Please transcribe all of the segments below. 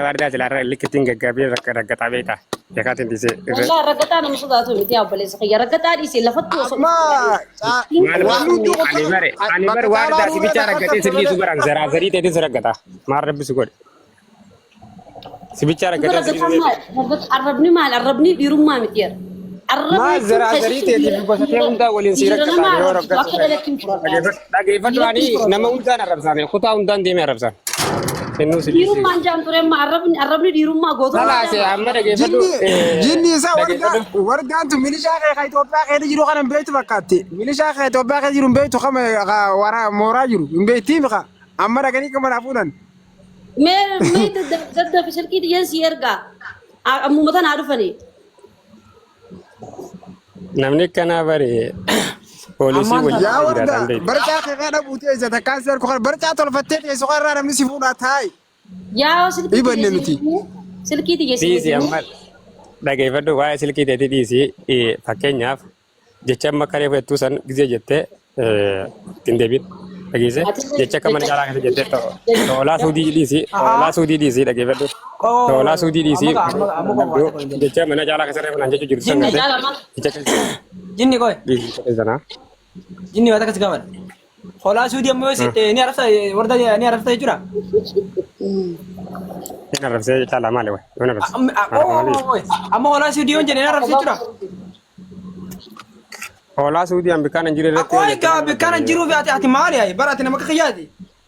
Wardaa silaa likkitiin gaggaabee raggaxaa beektaa. Yakaatiin dhiisee irra. Wallah raggaxaa nama sodaatu miti yaa obboleessa kiyya. Raggaxaa dhiisee lafatti osoo Amma Maal waan hundi ani bare ani bakka bare caalaa waardaa si nurra bichaa takka raggatee si dhiisu baran zaraa zarii ta'eetiin si raggata. Maal rabbi si godhe. Si bichaa Duba raggatee si dhiisu raggaxaan beekta. maal? Arrabni maal? Arrabni dhiirummaa miti yaa. Arraba Maal jechuun zaraa zarii keessattuu ta'eetiin dhiira gosa dhiira hundaa waliin si dhiira raggata nama yoo arrabsitu raggatu akka ta'e. dhalatti hin fudhataati. Dhageeffadhu Dhiiratti ani hin fudhataati. nama hundaan arrabsaame kutaa hundaan deemee arrabsaan. Kennuu si dhiisee. Dhiirummaan jaan ture amma arrabni arrabni dhiirummaa gootummaa Lalaase jaama. amma dhageeffadhu Jinni jinni isaa wargaa dhageeffadhu. wargaan tun milishaa kee ka Itoophiyaa keessa jiru kana hin beektu fakkaatti. Milishaa kee Itoophiyaa keessa jiru hin beektu kama ka wara mooraa jiru hin beektii mika amma dhaqanii kama naa fuudhan. Mee mee daddafi silkii tiyyeen si ergaa. Ammuma tanaa dhufanii. Namni akkanaa bare poolisii Ammaan wajjin tana Yaa warda jiraatan beektu. barcaa kee kana buutee ija takkaan si harku kana barcaa tolfattee teessu kana irraa namni si fuudhaa taa'i. Yaa silkii Dhibanne tiyya nuti. silkii tiyya Dhiisi amma dhageeffadhu waa'ee silkii teetii dhiisi fakkeenyaaf jecha amma kalee fudhattuu san gizee jettee ittiin deebiin dhageesse jecha akka mana caalaa keessa jettee toolaa suudii dhiisi toolaa suudii dhiisi dhageeffadhu toolaa suudii dhiisi jecha mana caalaa keessa reefu naan jechuu jirtu san Jinni. gartee jecha keessa Jinni qoy. dhiisi keessa sanaa. Jinni waan akkas gaafadha. Hoolaa suudii ammoo yoo seette ni arrabsa warda ni arrabsa jechuudha. Hin arrabsee caalaa maali wayi hin arrabse. Amma hoolaa suudii yoo jedhe ni arrabsa jechuudha. Hoolaa suudii an bikkaan hin jirre irratti yoo Akkoo jette egaa nama bikkaan hin jiruuf ati ati maali ayi bara ati nama akka kiyyaati.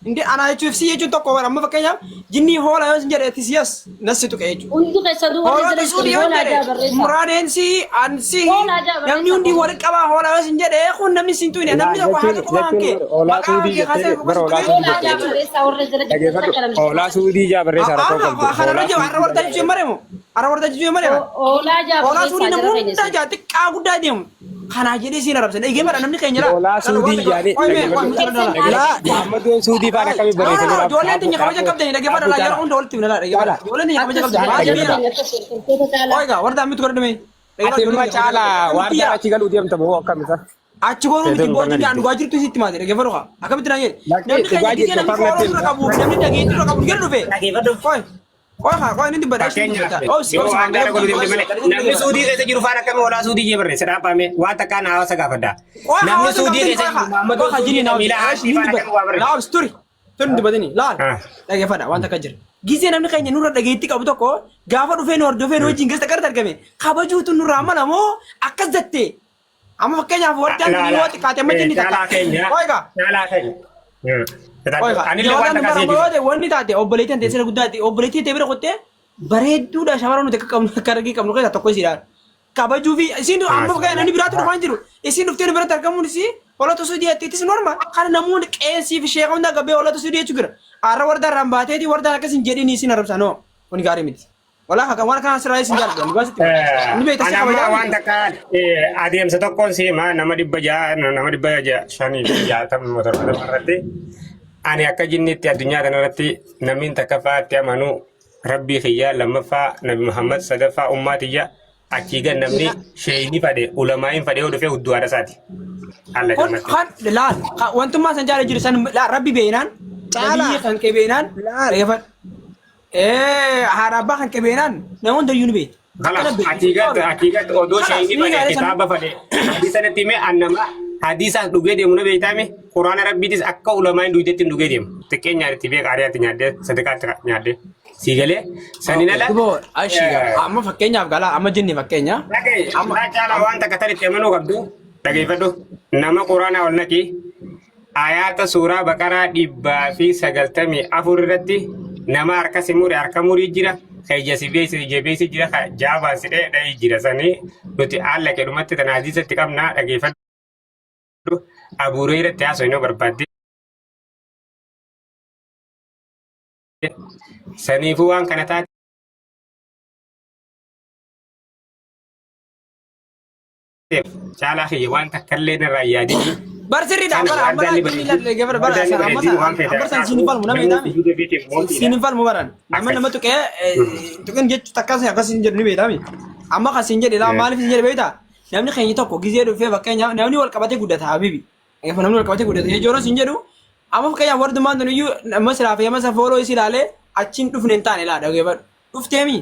Indi anaa jechuuf si jechuun tokko bara amma fakkeenyaaf jinnii hoola yoo sin jedhe ati siyas nas si tuqe jechuudha. Hundi keessanuu warri Hoolota jala suudii jirtan yoo hoolaa jedhe jaa barreessaa. muraadeen si an si Hoolaa jaa namni barreessaa hundi qofa. wal qabaa hoolaa yoo sin jedhe kun namni sin tuqne Laa namni tokko jechuun haati qofa jechuun hankee hoolaa maqaa suudii hankee kaasee jettee qofa bara si hoolaa tuqe suudii Hoolaa jettee jaa barreessaa warra jala jirtan dhageeffadhu takka namni. hoolaa suudii jaa barreessaa rakkoo qabdu Har'a hoolaa jiru har'a suudii warta jaa jechuun mareemu har'a warta jechuun mareema. Hoolaa jaa Hoolaa suudii barreessaa nama jara keenya hunda isin. jaa xiqqaa guddaa deemu. Kanaa jedhee siin arrabsan. Eegee bara namni keenya laa. hoolaa suudii jaanii dhageeffadhu Laa Muhammadoon suudii faana akkamii No, barreessa no, no. jira Ijoolleen teenya kabaja qabdanii dhaggeeffadha laa yeroo hunda walitti himna laa dhaggeeffadha. Ijoolleen teenya kabaja Akkas qabdanii jara baay'ee miira. keenya akkas hordoftoota caalaa. Oiga, warda ammitu godhadhume. Ati immoo caalaa waardaa achi galuu deemta moo akkam isa? Achi goonuu miti Teetuun booddee barna dhaan dhugaa jirtu sitti maati dhaggeeffadhu kaa. Akkamitti naan jedhe. Lakkee Namni keenya dhugaa gisee jirtu namni afaan fooloo natti dura qabu namni dhageettii dura qabu gadi dhufe. Dhaggeeffadhu. Qoy. Qoy kaa qoy inni dubbadha. Isheen Fakkeenyaaf dubbata. Obsi yoo obsi waan gaara godhu deemte malee namni suudii keessa jiru faana akkamii hoolaa suudii jee barreessa dhaabame waan takkaan hawaasa gaafadha. Qoy Namni hawaasa suudii qabdanii keessa qoy jiru kaa. Muhammadoon Qoy kaa suudii jinni naa miila obsi. haashii faana akkamii waa barreessa. Naa obsi turi. Turi dubbatini laal. Ah. Dhaggeeffadha waan takka jira. Gisee namni keenya nurra dhageettii qabu tokko gaafa dhufee nu hordofee nu wajjin keessa qarti argame kabajuutu nurraa mala moo akkas jettee amma fakkeenyaaf wardaan Laa kun laa yoo xiqqaate amma jinni takka. caalaa keenya Qoy kaa. caalaa keenya. Qoy kaa. Anillee waan Wardaan takka bara sii amma yoo ta'e wanni taate obboleettiin ta'e sirna guddaatti obboleettii ta'e bira qottee bareedduudha shamarran nuti akka qabnu akka argii qabnu keessaa tokko isiidha. Kabajuu fi isiin amma fakkeenya namni biraatu dhufaa hin jiru. Isiin dhuftee nu biratti argamuun isii holota suudii attiitis norma. Kana namoonni qeensii fi sheeka hundaa gabbee holota suudii jechuu jira. Har'a wardaan irraan baateeti wardaan akkas hin jedhini isiin arrabsa noo. Kun gaarii miti. Walaa kan waan kana sirraa isin jaalladha. Dhugaa sitti hima. Inni beekta si Ana amma kabajaa waan miti. takka adeemsa tokkoon si hima nama 600 nama 665 70 irratti ani akka jinnitti addunyaa kanarratti namni takkaffaa itti amanu rabbii kiyya lammaffaa nabi Muhammad sadaffaa ummaa tiyya achii gad namni sheeyni fadhe ulamaa'iin fadhe yoo dhufe hudduu haadha isaati. Alla Kun gammatti. kan laal kan wantummaa san jaala jiru san laal rabbi beeknaan Caalaa. nabiyyi kan kee beeknaan Laal. dhageeffadhu. Haadha abbaa kan kee beeknaan nama hundayyuu ni beekta. Kalaas Akkana beekta. achii gad achii gad odoo Kalaas sheeyni ni fadhe gaarisan. kitaaba fadhe hadiisa natti hime annama hadiisaan dhugee deemu na beektaame quraana rabbiitis akka ulamaa'iin duudetti hin dhugee deemu. Xiqqeenyaan itti beeka ariyaatti nyaadde sadaqaatti nyaadde. Sii galee saniin ala. Duboo ashi amma fakkeenyaaf galaa amma jinni fakkeenya. Dhagaye, Amma laa caalaa waan takka tan itti amanuu qabdu dhageeffadhu. Nama quraanaa ol naqi ayaata suuraa baqaraa 194 irratti nama harka si mure harka murii jira ka ija si beeyse ija beeyse jira ka jaabaan si dha'e dha'ee jira sanii nuti haala kedhumatti tana hadiisatti qabnaa dhageeffadhu. Abu Hureyratti haasofnoo barbaadde. Saniifuu waan kana taateef caalaa kiyya waan takkallee narraa hin yaadini. Bar sirriidha Kana bara amma waardaan ni jinni bareeddi. lalle bara bara Waardaan ni amma bareeddi waan feete amma san siin falmu nama namni beektaami. sujuuda beekeef mootiidha. Siin falmu baran nama Akkas. nama tuqee tuqin jechu takkas akkas hin jedhu ni beektaami. Amma kan siin jedhe laa maaliif siin jedhe beektaa namni keenya tokko gizee dhufee fakkeenyaaf namni wal qabatee guddata habibi. Namni wal qabatee guddata jechuun siin jedhu amma fakkeenyaaf warri dumaan tun iyyuu nama silaa fi nama isa fooloo isii ilaalee Achiin dhufne hin taane laa dhageeffadhu. Dhufteemi.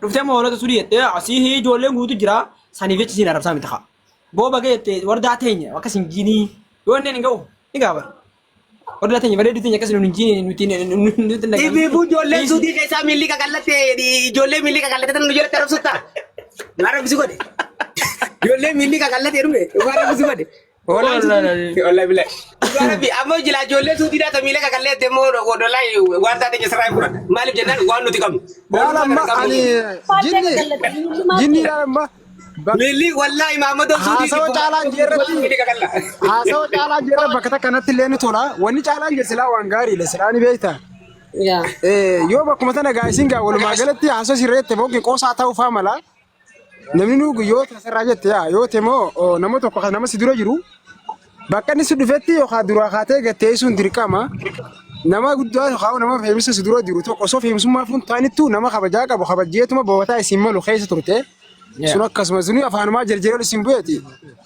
Dhuftee moo hoolota sudii jettee asii ijoolleen guutu jira saniif jecha siin arrabsaa miti kaa. Booba ga'e jettee wardaa teenya akkas hin jiinii yoo inni hin ga'u ni gaafata. Wardaa teenya bareedduu teenya akkas hin jiinii nuti nuti hin Ibiifuu ijoolleen suutii keessaa miilli qaqallatte ijoollee miilli qaqallatte tan nu jalatti arrabsutta. Maal arrabsi godhe? Ijoollee miilli qaqallatte dhume maal arrabsi godhe? Hoolaan suutii wallahi billahi. Dhugaa rabbi amma jila ijoollee suutiidhaa ta miila qaqalleette immoo wallahi waan taate keessa irraa fudhadha. Maaliif jennaan waan nuti qabnu. Laal amma ani jinni jinni laal amma Miilli wallahi Mahammadoo suutii haasawa caalaan jeerratti miilli qaqalla. haasawa caalaan jeerra bakka takka natti illee ni tola. Wanni caalaan jeer silaa waan gaariidha silaa ni beekta. Yaa. Yoo bakkuma tana gaa isin gaa walumaa galatti haasawa sirreette boonki qoosaa ta'uu faa mala. Namni nu yoo tasarraa jette yaa yoo ta'e immoo nama tokko kan nama si dura jiru bakka inni si dhufetti yookaan duraa kaatee gattee sun dirqama. Nama guddaa yookaan nama feemisa si dura jiru tokko osoo feemsummaa fuun taanittu nama kabajaa qabu kabajeetuma bobataa isin malu keessa turte. Sun akkasuma suni afaanumaa jarjaree isin bu'eeti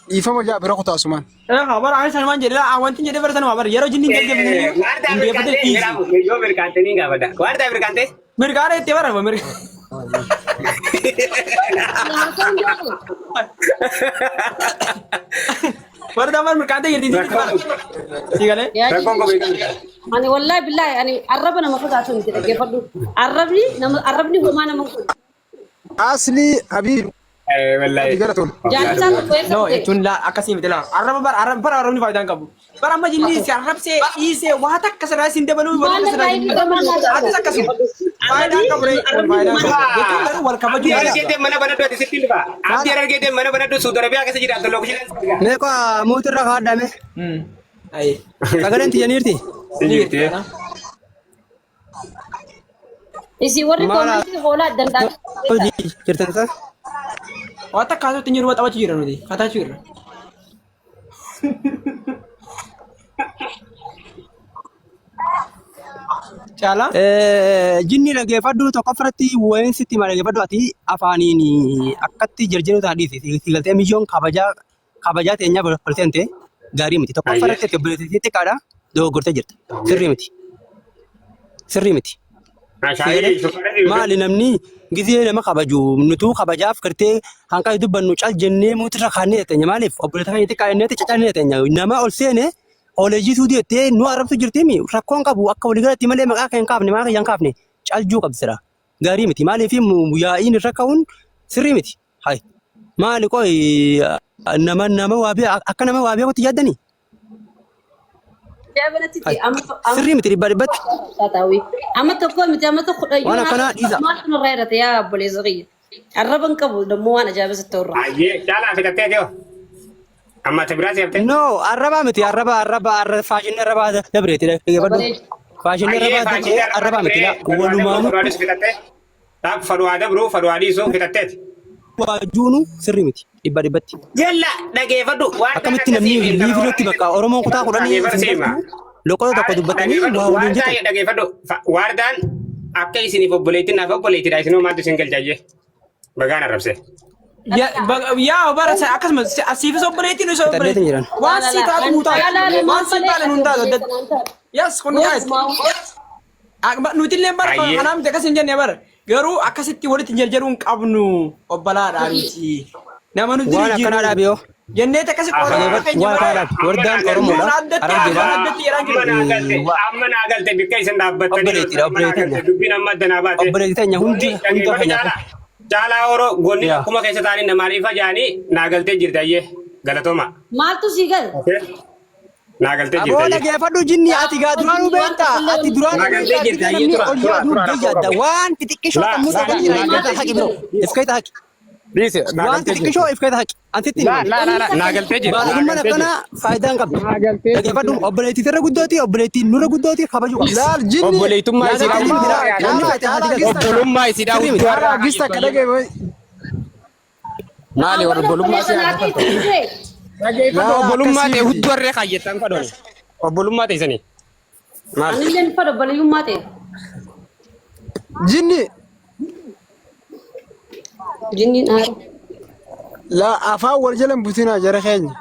dhiifama jaa bira kutaasumaan. Haa bara ani sanumaan jedhe laa wanti jedhe bara sanuma bara yeroo jinni hin Waardaa hin deeffatin Afrikaantee dhiisi. yoo mirkaantee ni gaafadha. Waardaa Afrikaantee. Mirgaana itti bara mirga. Warda bara mirgaante jirti jirti bara. Si galee? Rakkoon qabu eegalu. Ani wallahi billahi ani arraba nama sodaatu miti dhaggeeffadhu. Arrabni nama arrabni homaa nama godhu. Asli Habiib Wallahi. gara tolu. Jaallisaa tokko eessa No dhufte? jechuun laa akkasii miti laa. Arraba bara arraba bara arrabni faayidaa hin qabu. Bara amma jinni si arrabsee dhiisee waa takka sirraa sin dabaluu waa Maal takka sirraa irraa sin inni maal irraa Atis akkasuma. Faayidaa hin qabu ree. Faayidaa hin qabu. Jechuun garuu wal kabajuu Abdii danda'a. argeetee mana banadhu ati sitti dhufa. Abdii argeetee mana banadhu Suudi Arabiyaa keessa jiraattu lookishinaan. Meeqa muutirra kaadhame? Ayi. Sagaleen tiyyaniirti? Si jirti. Isin warri Maal koomentii hoolaa danda'a. hojii jirtan isa? Waa takka haasofti hin jiru waa taphachuu jira nuti. Fataachuu jirra. Caalaa. Jinni dhageeffadhu tokkoffaratti wayin sitti hima dhageeffadhu ati afaaniin akkatti jarjaruu ta'a dhiisi. Si galtee miyyoon kabajaa kabajaa teenyaa barteente gaarii miti. Tokkoffaratti ati obboleettii xiqqaadha dogoggortee jirta. Sirrii miti. Sirrii miti. Maali namni gizee nama kabaju nutuu kabajaaf gartee hanqa dubbannu cal jennee muutirra kaannee teenya maaliif obboleessa keenya xiqqaa jennee cacalnee teenya nama ol seene oleejjituu jettee nu arrabsu jirtiimi rakkoon qabu akka waliigalatti malee maqaa kee hin kaafne maqaa kiyya hin kaafne caljuu qabsira gaarii miti maaliif yaa'iin irra ka'uun sirrii miti hay maali qoy nama nama waa bee akka nama waa beekutti yaaddanii Jaabanatti hay amma amma sirrii miti dhibba dhibbatti taawii. Amma tokko miti amma tokko waan dhayyuu akkanaa dhiisa. maaltu nurraa hirate yaa obboleessa kiyya. Arraba hin qabu dammoo waan ajaa'iba sitti horra. Ayyee caalaa fixattee deewa. Amma ati biraa seeftee. No, arrabaa miti arraba arraba arra faashinni arrabaa dabreeti dhaggeeffadhu. Faashinni Ayyee arrabaa faashinni dabree arrabaa miti laa walumaanuu Fadhuwaanis fixattee. Taaf fadhuwaa dabruu fadhuwaa dhiisuu fixatteeti. waajuunu sirrii miti dhibba dhibbatti. Yalla dhageeffadhu. Waan Akkamitti namni liivirratti bakka Oromoon kutaa kudhanii isin galchu loqota tokko dubbatanii waa waliin jettan. Dhageeffadhu. Waardaan akka isiniif obboleettiin naaf obboleettiidha. Isinoo maaltu isin galcha ayyee. Bagaan arrabse. Yaa bara akkasuma siifis obboleettiin isa Fixadheetiin obboleettiin. jiran. Waan sii taatu nuu taatu. Waan sii taate nuun taatu. Yes kun yaa'e. Nuti illee bara Ayyee. kanaa miti akkas hin jenne bara. Garuu akkasitti walitti hin jarjaruu hin qabnu obbolaadhaa miti. Nama nuti Waan akkanaa dhaabi yoo. Jenneet akkasi qoota Waan akkanaa dhaabi. Wardaan Oromoodha. Harargeedha. Afaan addatti jedhaan jiru. Amma naa galte. Amma naa galte bikka isin dhaabbattanii. Obboleettiidha, Amma naa galte. obboleettiidha. Dubbiin amma adda naa baate. Obboleettii teenya hundi hunda Dhaggeeffadhu keenyaaf. caalaa. Caalaa Oro gonni Yaa. akkuma keessa taa'anii namaan ifa jaanii naa galtee jirti ayyee. Galatooma. Maaltu sii gale? Naa galtee Aboo jirti ayyee. dhageeffadhu jinni ati gaa duraanuu beekta. Ati duraanuu Naa galtee beekta. jirti Namni ayyee tura ol tura yaadu tura biyya rakkoo adda. qabu. Waan xixiqqishoo Laa sammuu laa tokko jira naa if keessa galtee haqi biroo. If keessa haqi. Dhiise naa Waan galtee jirti. xixiqqishoo if keessa haqi. Ansitti hin Laa himamu. laa laa laa naa galtee jirti naa Baalagummaan galtee jirti. akkanaa faayidaa hin qabdu. Naa galtee Dhageeffadhu jirti. obboleettii irra guddooti obboleettiin nurra guddooti kabajuu qabdi. Laal jinni Obboleettummaa Naa isiidhaa galtee amma jirti laa namni caalaa fedhe haa caalaa digalu. gista Obbolummaa isiidhaa Sirrii miti. hudduu caalaa har'aa gista kaayettu akka ayyee. dhagee Maali Awwal obbolummaa obboleessa si naa ta'e ture. Dhageeffadhu laa obbolummaa akkasii ta'e miti. hudduu harree kaayyattan fadhoon. Obbolummaa ta'e sanii. Maal? Anillee ni fadha obboleeyyummaa ta'e. Jinni Jinniin aara. laa afaan wal jalan butinaa jara keenya.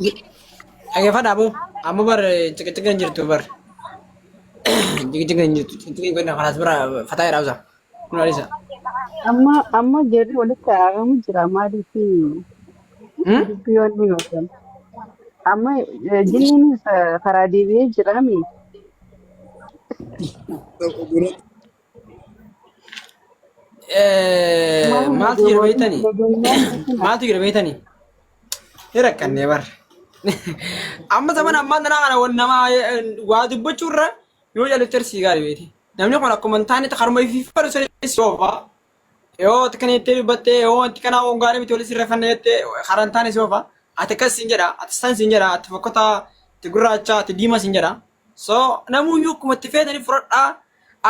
Dhageeffadha aboo. Amma bar ciqiciqa hin jirtu bar. Ciqiciqa hin jirtu. Ciqiciqa hin godhina kanaas bira fataa jedhaa usa. Kun alisa. Amma amma jarri walitti araaramu jira maaliif dubbii waan ni yookaan. Amma jinniinis karaa deebi'ee jiraami. Maaluma Maaltu jira beektanii? dogoggoraan beekna. Maaltu jira beektanii? Ni rakkannee bar. Amma zaman ammaan tanaa kana wan nama waa dubbachuu irra yoo jalatti sii gaarii beeti. Namni kun akkuma hin taanetti harma ifii fadhu sanis soofa. Yoo ati kana jettee dubbattee yoo wanti kanaa waan gaarii miti walitti sirreeffanne jettee karaa hin taane soofa. Ati akkas siin jedha, ati san siin jedha, ati fokkotaa, ati gurraacha, ati diimaa siin jedha. So namuyyuu akkuma itti feetanii fudhadhaa,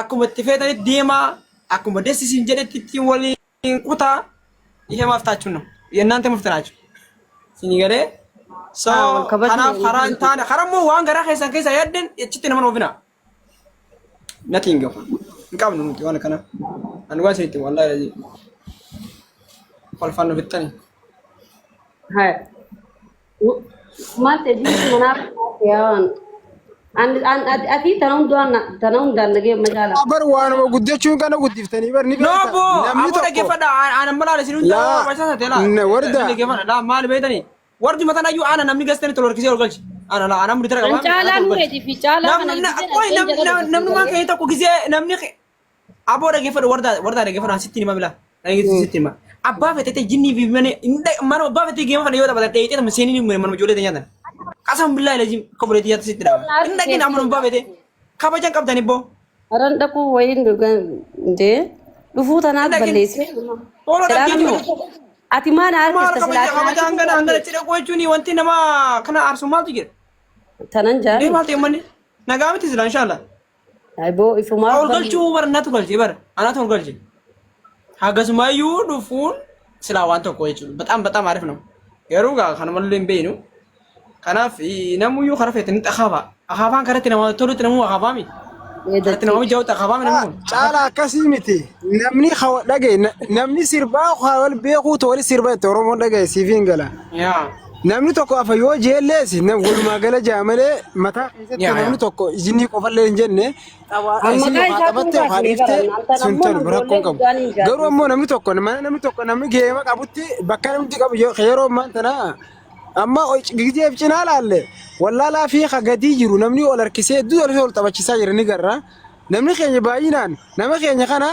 akkuma itti feetanii deemaa, akkuma dessi siin jedhetti ittiin waliin kutaa ihe maaf taachuun no. Yennaan ta'e mufti naachu. Siin galee. So Haa wal kabajuu kanaaf karaa hin taane karaa immoo waan garaa keessan keessa yaadden achitti nama oofina. Natti hin gahu. Hin qabnu nuti waan akkana. Ani waan isinitti wallaahi lazii. Kolfaan nu fixxani. Haa. Maal ta'e jiruutu manaaf yaa'an. Ati tana hundaan tana hundaan nagee majaala. Bar waanuma guddachuun kana guddiftanii bar ni No beekta. bo, Namni aboo tokko dhaggeeffadha. Aan amma laala isin hunda laa barbaachisaa ta'e laa. warda Dhaggeeffadha. Laa maal beektanii? Warri mataan ayyuu aana namni gastanii tol harkisee ol galchi. Ana laa ana muditara An qabaa caalaa ana tol galchi. nureetii fi caalaa kana Namni giseen namni namnummaan keenya tokko gisee namni aboo dhaggeeffadhu warda warda dhaggeeffadhu an sitti hima bila. Dhaggeeffadhu sitti hima. Abbaa fetete jinnii fi mana mana abbaa fetete geema kana yoo taphatan dheeyitee nama seenii mana ijoollee nyaatan. Qasam billaa ilajii akka buleetii nyaata sitti dhaba. Hin dhaqin amma abbaa fete kabajan qabdan ibboo. Aran dhaquu wayiin dee dhufuu tanaaf Hin dhaqin. balleessee. Tola Silaa dhabdee nama jiru. ati maal Maal harkista kabaja silaa kabaja hangana hangana cidha jechuun wanti nama kana aarsu maaltu jira? tanan Ee jaani. maal ta'e uummanni nagaa miti sila inshallah. Aiboo ifumaa Ol galchuu bara natu galche bara anatu ol galche. Hagasumayyuu dhufuun silaa waan tokko jechuudha. Baxaam baxaam arif nama. Garuu gaa kanumallee hin beeknu. Kanaaf namuyyuu karaa feete ni akaafaa. Akaafaan karatti nama tolutti namuu akaafaa mi? Karatti nama mijaa'utti akaafaa mi namni kun? Caala akkasii miti. Namni hawa dhagaye namni sirbaa wal beekuutu wali sirba itti Oromoon dhagaye siif hin gala. Yaa. Namni tokko afa yoo jeellees walumaa gala jaa malee mataa keessatti Yaa yaa. namni tokko jinnii qofallee hin jenne An isin maqaa yookaan isaa taphatte kun yookaan kaasnee dhiifte baranna. An tan sun ammoo tanu rakkoo ijoollee hin qabu. guddaan hin Garuu ammoo jaallattu. namni tokko mana namni tokko namni geema qabutti bakka namni qabu yeroo ammaan tana amma gizeef cinaa laalle wallaalaa fi gadii jiru namni ol harkisee hedduu ol ol taphachiisaa jira ni garra. Namni keenya baay'inaan nama keenya kana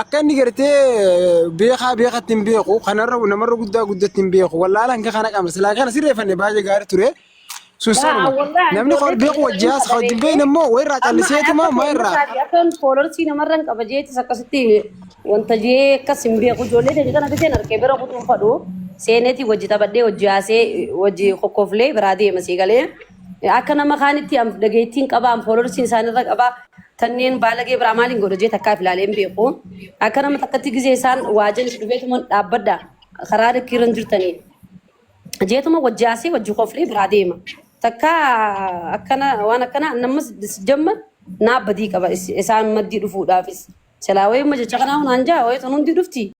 akka inni gartee beekaa beekatti hin beeku kanarra namarra guddaa guddatti hin beeku wallaala hanga kana qabna silaa kana sirreeffanne baay'ee gaarii ture. Sun Laa sanuma wallahi namni ijoollee ol beeku keenya wajji haas qaba wajjin beektee beekne immoo wayirraa amma ani calliseetuma akka maa irraa seenataa fi akka foolorsii namarra hin qaba jeetis akkasitti wanta jee akkas hin beeku ijoollee keenya kana biseen harkee bira kutuun fadhu seeneetii wajji taphadhee wajji haasee wajji kokkoflee biraa deema sii galee akka nama kaanitti am dhageettiin qaba am foolorsiin isaanirra qaba tanneen baalagee biraa maaliin godha jee takkaaf ilaalee hin beeku akka nama takkatti gizee isaan waajan dhufeetuma dhaabbadha karaa dhakkiirra hin jirtanii. Jeetuma wajji haasee wajji koflee biraa deema. Takka akkana waan akkana namas jamma naa badii qaba isaan maddii dhufuudhaafis. Silaa wayuma jecha kanaa hunaan jaa wayii tun hundi dhufti.